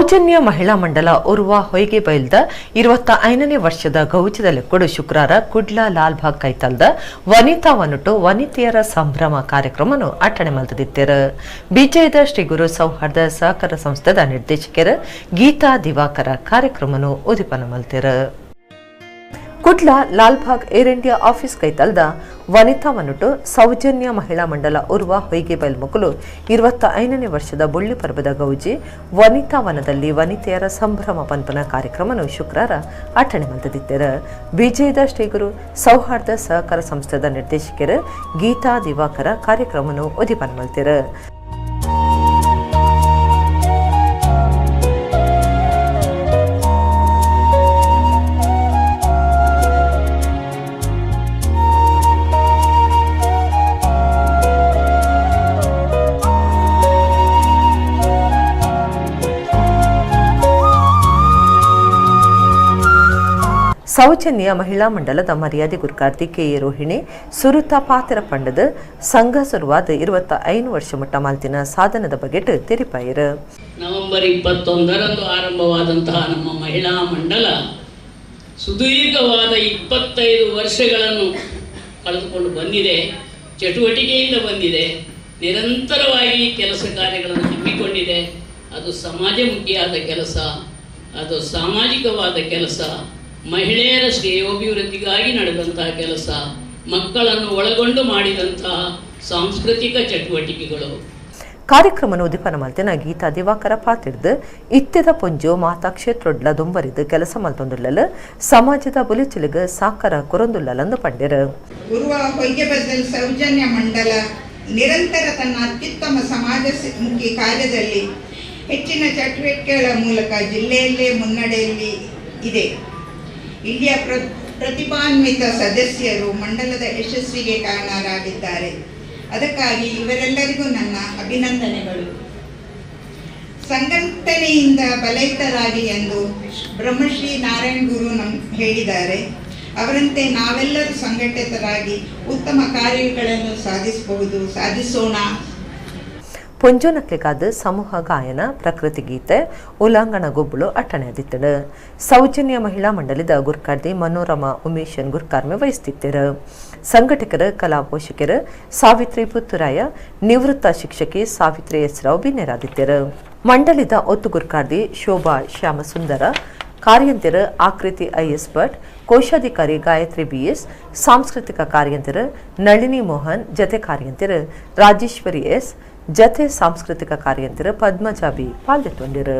ಸೌಜನ್ಯ ಮಹಿಳಾ ಮಂಡಲ ಉರ್ವ ಹೊಯ್ಗೆ ಬೈಲ್ದ 25ನೇ ವರ್ಷದ ಗೌಜದ ಲೆಕ್ಕಡು ಶುಕ್ರಾರ ಕುಡ್ಲ ಲಾಲ್ಬಾಗ್ ಕೈತಲ್ದ ವನಿತಾ ವನುಟು ವನಿತೆಯರ ಸಂಭ್ರಮ ಕಾರ್ಯಕ್ರಮವನ್ನು ಅಟ್ಟಣೆ ಮಲ್ತದಿತ್ತೆರು. ಬಿಜಯದ ಶ್ರೀ ಗುರು ಸೌಹಾರ್ದ ಸಹಕಾರ ಸಂಸ್ಥೆದ ನಿರ್ದೇಶಕರು ಗೀತಾ ದಿವಾಕರ ಕಾರ್ಯಕ್ರಮವನ್ನು ಉದಿಪನ ಮಲ್ತೆರು. ಕುಡ್ಲ ಲಾಲ್ಬಾಗ್ ಏರ್ ಇಂಡಿಯಾ ಆಫೀಸ್ ಕೈತಲ್ದ ವನಿತಾ ವನುಟು ಸೌಜನ್ಯ ಮಹಿಳಾ ಮಂಡಲ ಉರ್ವ ಹೊಯ್ಗೆ ಬೈಲ್ ಮಕ್ಕಳು 25ನೇ ವರ್ಷದ ಬೊಳ್ಳಿ ಪರ್ವದ ಗೌಜಿ ವನಿತಾ ವನದಲ್ಲಿ ವನಿತೆಯರ ಸಂಭ್ರಮ ಪನ್ಪನ ಕಾರ್ಯಕ್ರಮವನ್ನು ಶುಕ್ರಾರ ಅಟ್ಟಣೆ ಮಲ್ತದಿತ್ತೆರು. ಬಿಜಯದ ಶ್ರೀಗುರು ಸೌಹಾರ್ದ ಸಹಕಾರ ಸಂಸ್ಥೆದ ನಿರ್ದೇಶಕರು ಗೀತಾ ದಿವಾಕರ ಕಾರ್ಯಕ್ರಮವನ್ನು ಉದಿಪನ ಮಲ್ತೆರು. ಸೌಜನ್ಯ ಮಹಿಳಾ ಮಂಡಲದ ಮರ್ಯಾದೆ ಗುರುಕಾರ್ತಿ ಕೆ ಎ ರೋಹಿಣಿ ಸುರುತ ಪಾತ್ರ ಪಂಡದ ಸಂಘ ಸುರುವಾದ 25 ವರ್ಷ ಮಟ್ಟ ಮಾಲ್ತಿನ ಸಾಧನದ ಬಗೆಟ್ ತೆರಿಪಾಯಿರು. ನವೆಂಬರ್ 21ರಂದು ಆರಂಭವಾದಂತಹ ನಮ್ಮ ಮಹಿಳಾ ಮಂಡಲ ಸುದೀರ್ಘವಾದ 25 ವರ್ಷಗಳನ್ನು ಕಳೆದುಕೊಂಡು ಬಂದಿದೆ, ಚಟುವಟಿಕೆಯಿಂದ ಬಂದಿದೆ, ನಿರಂತರವಾಗಿ ಕೆಲಸ ಕಾರ್ಯಗಳನ್ನು ಹಮ್ಮಿಕೊಂಡಿದೆ. ಅದು ಸಮಾಜಮುಖಿಯಾದ ಕೆಲಸ, ಅದು ಸಾಮಾಜಿಕವಾದ ಕೆಲಸ, ಮಹಿಳೆಯರ ಶ್ರೇಯೋಭಿವೃದ್ಧಿಗಾಗಿ ನಡೆದಂತಹ ಕೆಲಸ, ಮಕ್ಕಳನ್ನು ಒಳಗೊಂಡು ಮಾಡಿದಂತಹ ಸಾಂಸ್ಕೃತಿಕ ಚಟುವಟಿಕೆಗಳು. ಕಾರ್ಯಕ್ರಮವನ್ನು ಉದಿಪನ ಮಲ್ತಿನ ಗೀತಾ ದಿವಾಕರ ಪಾತಿಡ್ದು ಇತ್ತೆದ ಪೊಂಜು ಮಾತಾ ಕ್ಷೇತ್ರೊಡ್ಲ ದುಂಬರಿದು ಕೆಲಸ ಮಲ್ತೊಂದುಳ್ಳಲು ಸಮಾಜದ ಬುಲಿಚಿಲಿಗ ಸಾಕರ ಕೊರೊಂದುಳ್ಳಲಂದು ಪಂಡಿರು. ಉರ್ವ ಹೊಯ್ಗೆಬದಲ್ ಸೌಜನ್ಯ ಮಂಡಲ ನಿರಂತರ ತನ್ನ ಅತ್ಯುತ್ತಮ ಸಮಾಜಮುಖಿ ಕಾರ್ಯದಲ್ಲಿ ಹೆಚ್ಚಿನ ಚಟುವಟಿಕೆಗಳ ಮೂಲಕ ಜಿಲ್ಲೆಯಲ್ಲೇ ಮುನ್ನಡೆಯಲ್ಲಿ ಇದೆ. ಇಲ್ಲಿಯ ಪ್ರತಿಭಾನ್ವಿತ ಸದಸ್ಯರು ಮಂಡಲದ ಯಶಸ್ವಿಗೆ ಕಾರಣರಾಗಿದ್ದಾರೆ. ಅದಕ್ಕಾಗಿ ಇವರೆಲ್ಲರಿಗೂ ನನ್ನ ಅಭಿನಂದನೆಗಳು. ಸಂಘಟನೆಯಿಂದ ಬಲಯುತರಾಗಿ ಎಂದು ಬ್ರಹ್ಮಶ್ರೀ ನಾರಾಯಣ ಗುರು ಹೇಳಿದ್ದಾರೆ. ಅವರಂತೆ ನಾವೆಲ್ಲರೂ ಸಂಘಟಿತರಾಗಿ ಉತ್ತಮ ಕಾರ್ಯಗಳನ್ನು ಸಾಧಿಸಬಹುದು, ಸಾಧಿಸೋಣ. ಪೊಂಜೋನಕ್ಲೆಗಾದ ಸಮೂಹ ಗಾಯನ, ಪ್ರಕೃತಿ ಗೀತೆ, ಉಲಾಂಗಣ ಗೊಬ್ಬಳು ಅಟ್ಟಣೆಯಾದಿತ್ತಳು. ಸೌಜನ್ಯ ಮಹಿಳಾ ಮಂಡಳಿದ ಗುರ್ಕಾರ್ದಿ ಮನೋರಮಾ ಉಮೇಶನ್ ಗುರ್ಕಾರ್ಮೆ ವಹಿಸುತ್ತಿದ್ದರು. ಸಂಘಟಕರು, ಕಲಾ ಪೋಷಕರು ಸಾವಿತ್ರಿ ಪುತ್ತುರಾಯ, ನಿವೃತ್ತ ಶಿಕ್ಷಕಿ ಸಾವಿತ್ರಿ ಎಸ್ ರಾವ್ ಬಿನ್ನೆರಾದಿದ್ದರು. ಮಂಡಳಿದ ಒತ್ತು ಗುರ್ಕಾರ್ದಿ ಶೋಭಾ ಶ್ಯಾಮಸುಂದರ, ಕಾರ್ಯಂತಿರು ಆಕೃತಿ IS Bhat, ಕೋಶಾಧಿಕಾರಿ ಗಾಯತ್ರಿ ಬಿಎಸ್, ಸಾಂಸ್ಕೃತಿಕ ಕಾರ್ಯಂತಿರು ನಳಿನಿ ಮೋಹನ್, ಜತೆ ಕಾರ್ಯಂತಿರು ರಾಜೇಶ್ವರಿ ಎಸ್, ಜತೆ ಸಾಂಸ್ಕೃತಿಕ ಕಾರ್ಯಂತಿರು ಪದ್ಮಜಾ ಬಿ ಪಾಲ್ಗೊಂಡಿರು.